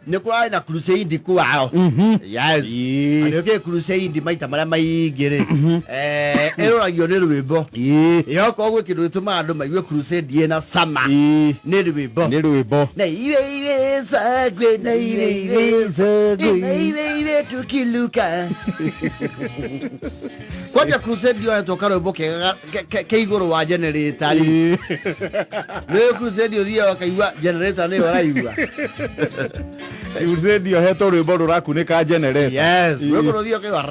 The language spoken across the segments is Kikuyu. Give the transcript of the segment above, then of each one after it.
Nĩ kũrarĩ na crusade kwao. Yes. Ĩĩ. Na nĩ crusade maita marĩa maingĩ rĩ, ĩroragio nĩ rwĩmbo. Ĩokorwo gwĩ kĩndũ gĩtũmaga andũ maigue crusade ĩna cama, nĩ rwĩmbo. Nĩ rwĩmbo. Na iwe iwe sagwe, na iwe iwe sagwe. Na iwe iwe tukiluka. Kwanja crusade yohetwo karwĩmbo kega ke igũrũ wa generator rĩ. Nĩ crusade ũthiaga ũkaigua generator nĩyo ũraigua. Crusade yohetwo rwĩmbo rũrakunĩka generator. Yes, rwĩmbo rũthiaga ũkaigua.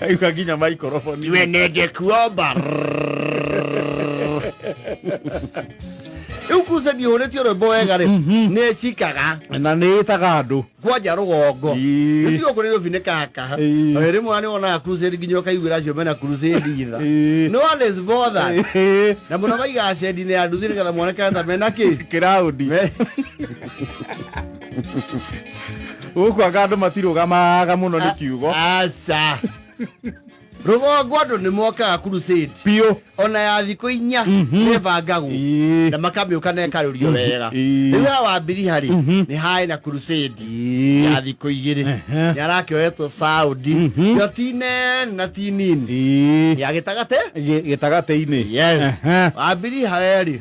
Aigua nginya microphone. Tuenege kuomba. Rĩu crusade ihũrĩtio rwĩmbo wega rĩ, nĩ ĩcikaga. Na nĩ ĩtaga andũ. Kwanja rũgongo. Gĩcigo kũrĩ Nairobi nĩ kaka. Rĩmwe nĩ wonaga crusade nginya ũkaiguĩra acio mena crusade itha. No one is bothered. Na mũno maigaga cendi-inĩ ya nduthi nĩgetha monekane ta mena kĩ. Kĩraũndi. Gũkũ anga andũ matirũgamaga mũno nĩ kiugo. Aca. Rũgongo andũ nĩ mokaga crusade. Biũ. Ona ya thikũ 4 nĩbangagwo. Na makamĩũka na ĩkarũrio wega. Rĩu haha Wambiriha rĩ, nĩ harĩ na crusade ya thikũ 2. Nĩ arakĩoetwo Saudi. Yo ti nene na ti nini. Ya gĩtagatĩ? Gĩtagatĩ-inĩ. Yes. Wambiriha rĩ,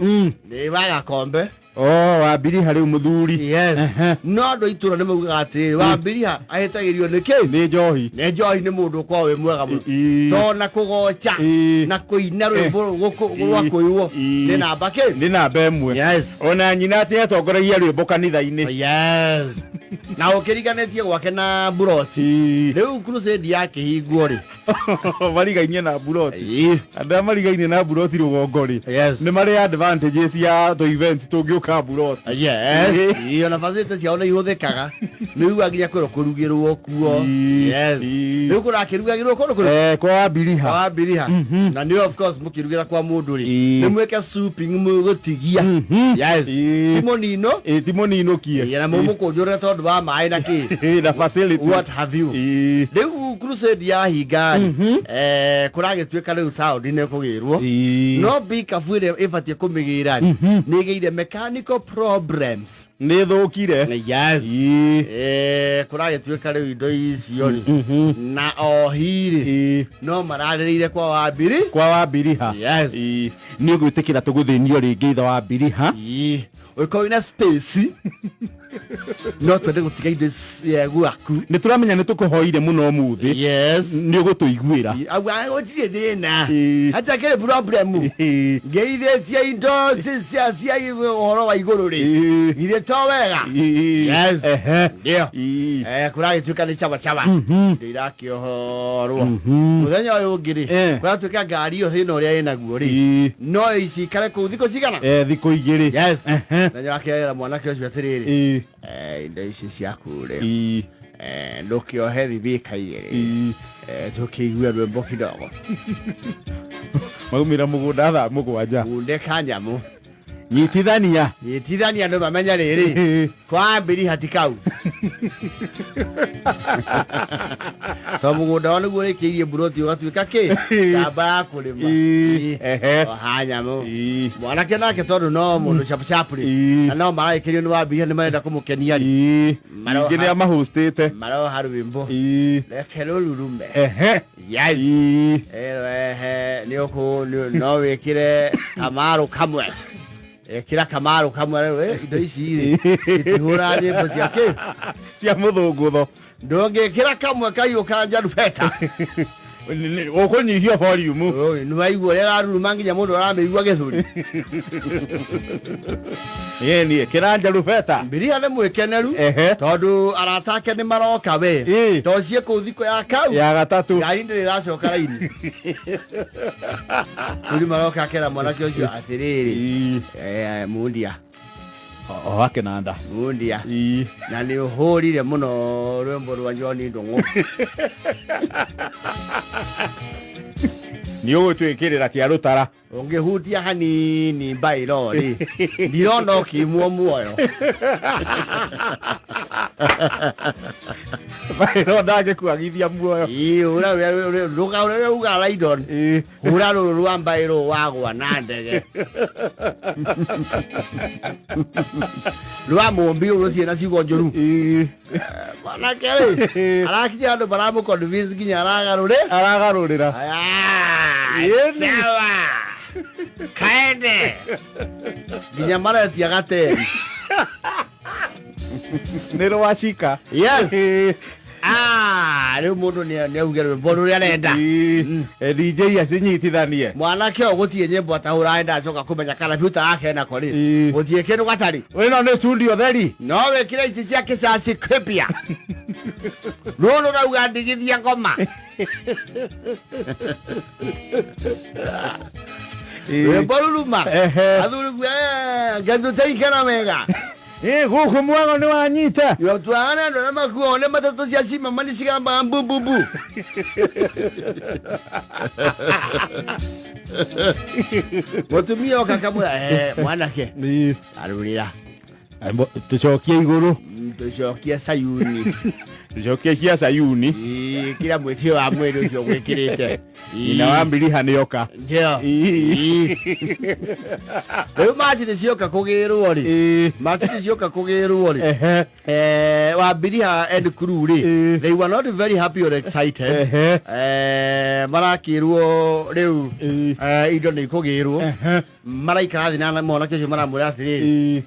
nĩ wa Gakombe. Oh, Wambiriha rĩu mũthuri. Yes. No andũ a itũũra nĩ maugaga atĩrĩrĩ, Wambiriha ahĩtagĩrio nĩ kĩ? Nĩ njohi. Nĩ njohi, nĩ mũndũ ũkoragwo wĩ mwega mũno. To na kũgoca na kũina rwĩmbo rwa kũiywo nĩ namba kĩ? Nĩ namba 1. Yes. Ona nyina atĩ atongoragia rwĩmbo kanitha-inĩ. Yes. Na ũkĩriganĩtie gwake na buroti. Rĩu crusade yakĩhingwo rĩ. Marigainie na buroti. Andũ arĩa marigainie na buroti rũgongo rĩ. Yes. Nĩ marĩ advantages ya tũ event tũngĩũka buroti. Yes. Ona facility ciao nĩ ihũthĩkaga. Nĩ ugaga nginya kwĩrwo kũrugĩrwo kuo. Yes. Rĩu kũrakĩrugagĩrwo kũndũ kũrĩkũ? Kwa Wambiriha. Kwa Wambiriha. Na nĩ of course mũkĩrugĩra kwa mũndũ rĩ. Nĩ mwĩke souping mũgũtigia. Yes. Ti mũnino. Ti mũninũkie. Na mũmũkũnjũrĩre tondũ wa maĩ na kĩ. Na facilities. What have you. Rĩu crusade yahinga rĩ, kũragĩtuĩka rĩu sound nĩ kũgĩrwo. No pickup ĩrĩa ĩbatiĩ kũmĩgĩra rĩ, nĩ ĩgĩire mechanical problems. Nĩ thũkire. Yes. Kũragĩtuĩka rĩu indo icio rĩ, na ohi rĩ, no mararĩrĩire kwa Wambiri. Kwa Wambiriha. Yes. Nĩ ũgwĩtĩkĩra tũgũthĩnio rĩngĩ ithe Wambiriha. Ũngĩkorwo wĩna space, no twende gũtiga indo gwaku. Nĩ tũramenya nĩ tũkũhoire mũno ũmũthĩ. Yes. Nĩ ũgũtũiguĩra. Au, gũtirĩ thĩna. Hatakĩrĩ problem. Ngeithĩtie indo cia ũhoro wa igũrũ rĩ. Githĩ to wega? Yes. Ndio. Kũragĩtuĩka nĩ chaba chaba. Indo irakĩohorwo. Mũthenya ũyũ ũngĩ rĩ, kũratuĩka ngari ĩyo thĩna ũrĩa ĩnaguo rĩ, no icikare kũu thikũ cigana? Thikũ 2. Yes. Mũthenya wa kerĩ mwanake ũcio atĩrĩrĩ, indo ici ciaku rĩ, ndũkĩohe thibika igĩrĩ. Tũkĩigue rwĩmbo kidogo. Maumĩra mũgũnda thaa 7. Kundĩka nyamũ. Nyitithania. Nyitithania andũ mamenya rĩrĩ. Kwa Wambiriha ti kau. To mũgũnda wao nĩguo ũrĩkĩirie mburoti ũgatuĩka kĩ? Camba ya kũrĩma. Oha nyamũ. Mwanake nake tondũ no mũndũ chapu chapu rĩ. Na no maragĩkĩrio nĩ Wambiriha nĩ marenda kũmũkenia rĩ. Ningĩ nĩ amahostĩte. Maroha rwĩmbo. Reke rũrurume. Yes. Nĩ ũkũ no wĩkĩre kamarũ kamwe. Ĩkĩra kamarũ kamwe rĩu, indo ici rĩ, itihũra nyĩmbo cia kĩ? Cia mũthũngũtho. Ndũngĩkĩra kamwe kaiyũ ka njarubeta. Ũkũnyihia volume. Oi, nĩ waigua ũrĩa ĩraruruma nginya mũndũ aramĩigua gĩthũri. Ĩni, ĩkĩra njarubeta. Mbiria nĩ mwĩkeneru tondũ arata ake nĩ maroka we. To ciĩ kũu thikũ ya kau. Ya gatatũ. Ngari ndĩrĩ ĩracoka raini. Rĩu maroka akera mwanake ũcio atĩrĩrĩ, mundia. Oha kĩnanda. Mundia. Na nĩ ũhũrire mũno rwĩmbo rwa John Ndung'u. Nĩ ũgũtwĩkĩrĩra kĩa rũtara. Ũngĩhutia hanini mbaĩro rĩ, ndirona ũkĩimwo muoyo. Maĩro ndangĩkuagithia muoyo. Ĩĩ, hũra rũrĩa uga Raidon. Hũra rũrũ rwa mbaĩrũ wagwa na ndege. Rwa mũmbi rũrũ na ciugo njũru. Mwanake rĩ, arakinya andũ maramũ convince nginya aragarũrĩ. Aragarũrĩra. Sawa. Kaende. Nginya maretia gateri. Nĩ rwacika. Yes. Rĩu mũndũ nĩ auge rwĩmbo rũrĩa arenda. DJ acinyitithanie. Mwanake ũyũ gũtirĩ nyĩmbo atahũra ndacoka kũmenya kana future yake nako rĩ. Gũtirĩ kĩndũ gatarĩ. Ĩno nĩ studio theri. No wĩkĩre ici cia kĩcaci kĩpia. Rũrũ rauga ndigithia ngoma. Rwĩmbo ruruma. Athuri ngatũtaikara wega. Gũkũ mwago nĩ wanyita. Yo twagana andũ arĩa makuo nĩ matatũ cia cima mani cigamba mbumbubu. Mũtumia oka kamwĩra, mwanake. Arũrĩra. Tũcokie igũrũ. Tũcokie Sayuni. Tũcokie cia Sayuni. Kira mwĩtĩo wa mwĩrĩ ũcio gwĩkĩrĩte. Nyina wa mbiriha nĩoka. Ndio. Rĩu macini cioka kũgĩrwo rĩ. Macini cioka kũgĩrwo rĩ. Wa mbiriha and crew rĩ. They were not very happy or excited. Marakĩrwo rĩu indo nĩ ikũgĩrwo. Maraikara thĩ na mwanake ũcio maramwĩra atĩrĩrĩ.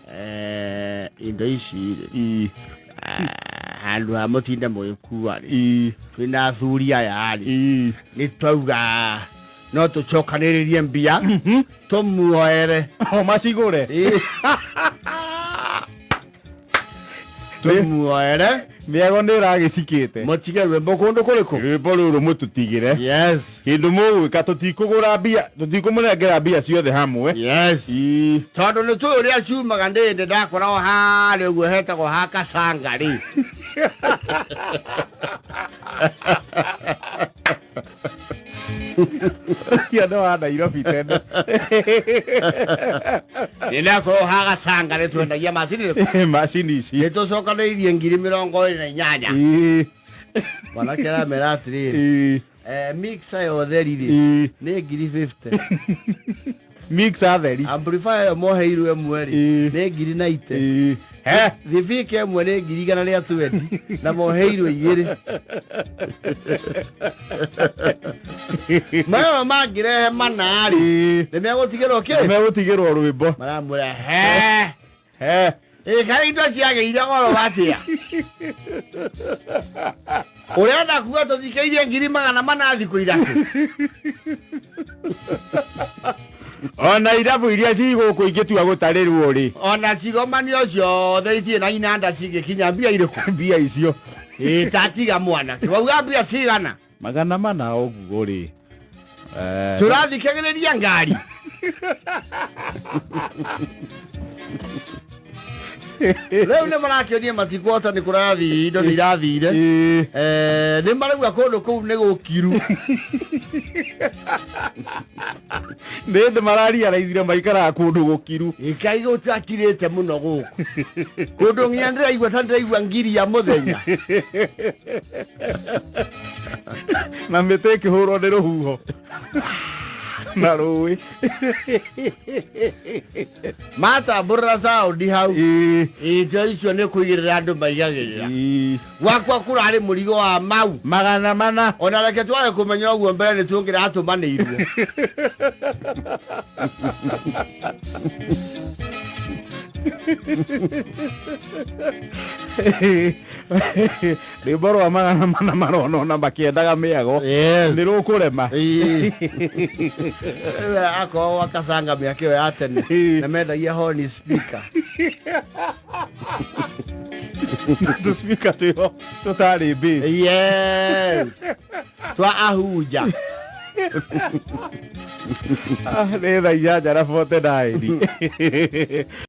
Indo ici rĩ. Handũ ha mũtinde mũgĩkua rĩ. Twĩna athuri aya rĩ. Nĩ twauga no tũcokanĩrĩrie mbia tũmuoere. O macigũre. Tũmuoere. Mĩago nĩ ĩragĩcikĩte. Mũtige rwĩmbo kũndũ kũrĩkũ? Rwĩmbo rũrũ mũtũtigĩre. Yes. Kĩndũ mũgwĩka tũtikũgũra mbia, tũtikũmũnengera mbia ciothe hamwe. Yes. Tondũ nĩ tũĩ ũrĩa ciumaga ndĩndĩ ndakoragwo harĩa ũguo hetagwo ha Kasanga rĩ. Andũ a Nairobi tene. Nĩ ndakoragwo ha Gasanga nĩ twendagia macini. Macini ici. Nĩ tũcokanĩirie 28,000. Mwanake aramera atĩrĩrĩ. Mixer yothe rĩ nĩ 50,000. Mixer theri. Amplifier moheirwo ĩmwe rĩ nĩ 90,000. Thibika ĩmwe nĩ 120,000 na moheirwo igĩrĩ. Mayo mangĩrehe mana rĩ nĩ megũtigĩrwo kĩ? Nĩ megũtigĩrwo rwĩmbo. Maramwĩra he. Ĩka indo ciagĩire goro atĩa? Ũrenda kuga tũthikĩirie 400,000 thikũ ithatũ. Ona irabu iria cigũkũ ingĩtua gũtarĩrwo rĩ. Ona cigomanio ciothe itirĩ na inanda cingĩkinya mbia irĩkũ? Mbia icio. Tatiga mwanake. Wauga mbia cigana? 400 ũguo rĩ. Tũrathikagĩrĩria ngari. Rĩu nĩ marakĩonia matikuhota nĩ kũrathiĩ indo nĩ irathire. Nĩ marauga kũndũ kũu nĩ gũkiru. Nĩ thĩ mararealize maikaraga kũndũ gũkiru. Ĩkai gũtakirĩte mũno gũkũ. Kũndũ nginya ndĩraigua ta ndĩraigua ngiri ya mũthenya. Na mĩtĩ ĩkĩhũrwo nĩ rũhuho. Na rũĩ. Matambũrũra sound hau. Indo icio nĩ kũigĩrĩra andũ maigagĩrĩra. Gwakwa kũrarĩ mũrigo wa mau. 400. Ona reke twage kũmenya ũguo mbere nĩ tũngĩratũmanĩirwo. Rwĩmbo rwa 400 maronona makĩendaga mĩago. Nĩ rũkũrema. Akorwo wakacanga mĩaka ĩyo ya tene na mendagia horn speaker. Tũspeaker twĩho tũtarĩ bass. Yes. Twa Ahuja. Nĩ thaa 8:49.